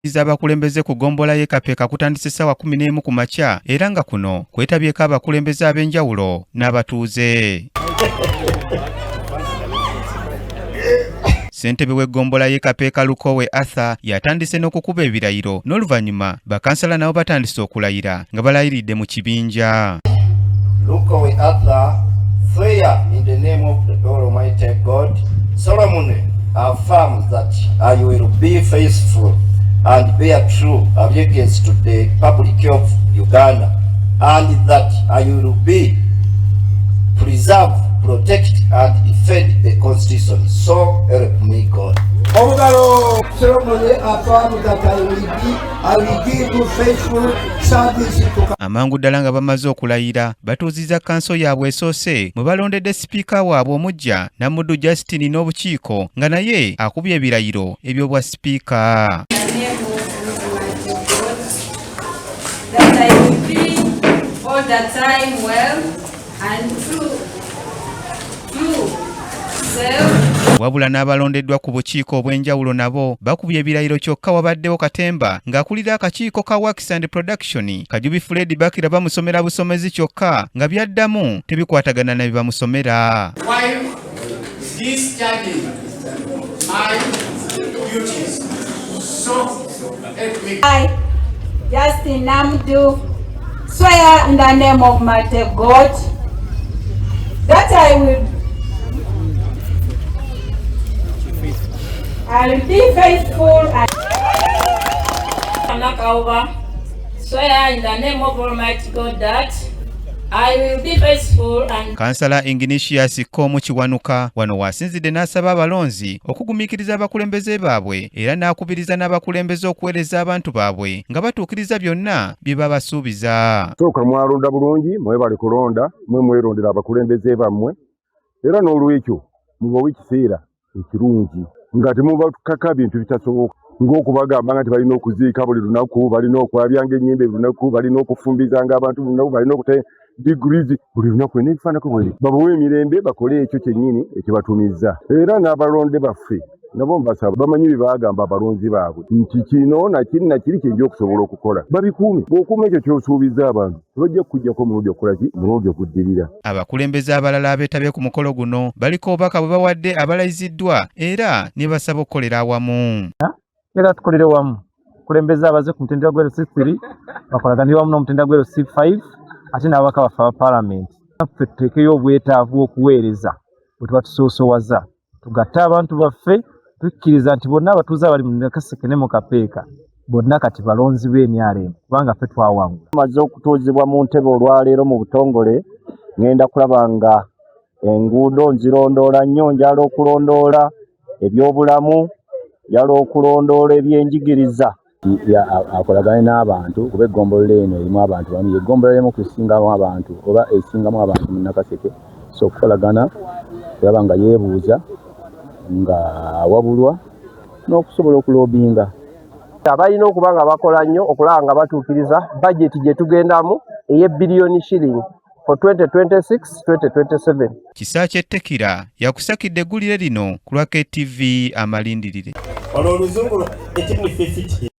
Abakulembeze ku ggombolola y'e Kapeeka kutandise ssaawa 11 ku makya era nga kuno kwetabyeko abakulembeze ab'enjawulo n'abatuuze. Ssentebe w'eggombolola y'e Kapeeka Lukowe Arthur yatandise n'okukuba ebirayiro n'oluvannyuma bakansala nabo batandise okulayira nga balayiridde mu kibinja. Lukowe Arthur swear in the name of the Almighty God solemnly affirms that I will be faithful and bear true allegiance to the Republic of Uganda and that I will be preserve, protect and defend the Constitution. So help me God. Obugalo solemnly affirm that I will give faithful service to Amangu ddala nga bamaze okulayira, batuuzizza kkanso yaabwe esoose mwe balondedde sipiika waabwe omuggya Namuddu Justin n'obukiiko nga naye akubye ebirayiro eby'obwa sipiika. That I will be all the time well and true self. Wabula n'abalondeddwa ku bukiiko obw'enjawulo nabo bakubye ebirayiro, kyokka wabaddewo katemba ng'akulira akakiiko ka Works and Production Kajubi Fred Bakira bamusomera busomezi kyokka nga byaddamu tebikwatagana na bye bamusomera. While discharging my duties. So help me. I, Justin Namdu, swear in the name of mighty God that I will be faithful and Nakauba, swear in the name of Almighty God that I will be faithful and Kansala Ignatius Komu Kiwanuka wano w'asinzidde n'asaba abalonzi okugumiikiriza abakulembeze baabwe era n'akubiriza n'abakulembeze okuweereza abantu baabwe nga batuukiriza byonna bye babasuubiza. Sooka mwalonda bulungi, mwebale kulonda, mwe mwerondera abakulembeze bammwe, era n'olwekyo mubawe ekiseera ekirungi nga temubakaka bintu bitasoboka, ng'okubagamba nga nti balina okuziika buli lunaku, balina okwabyanga ennyimbe buli lunaku, balina okufumbizanga abantu buli lunaku, balina okute degrees buli lunaku n'ebifaananako bwe. Babawe emirembe bakole ekyo kyennyini ekibatumizza. Era n'abalonde baffe nabo mbasaba bamanyi bye baagamba abalonzi baabwe nti kino nakiri nakiri kyenja okusobola okukola, babikuume. Bw'okuuma ekyo ky'osuubiza abantu, tebajja kukuggyako omulundi okukola ki, omulundi oguddirira. Abakulembeze abalala abeetabye ku mukolo guno baliko obubaka bwe bawadde abalayiziddwa era ne basaba okukolera awamu. Era tukolere wamu, kulembeze abaze ku mutendera gwa LC3 bakolaganire wamu n'omutendera gwa LC5, ate n'ababaka baffe aba paalamenti. Ffe tuteekeyo obwetaavu okuweereza bwe tuba tusoosowaza, tugatte abantu baffe. Tukkiriza nti bonna abatuuze abali mu Nakaseke ne mu Kapeeka bonna kati balonzi b'NRM kubanga ffe twawangula. Maze okutuuzibwa mu ntebe olwaleero mu butongole, ŋŋenda kulaba nga enguudo nzirondoola nnyo, njala okulondoola ebyobulamu, njala okulondoola ebyenjigiriza. Akolagane n'abantu kuba eggombolola eno erimu abantu bamu, ye ggombolola emu kusingamu abantu oba esingamu abantu mu Nakaseke. So okukolagana kulaba nga yeebuuza, nga awabulwa n'okusobola okulobinga. Balina okuba nga bakola nnyo okulaba nga batuukiriza bajeti gye tugendamu ey'ebbiliyoni shilling for 2026-2027. Kisaakye Tekira yakusakidde eggulire lino ku lwa KTV Amalindirire. Olwo oluzungu 1850.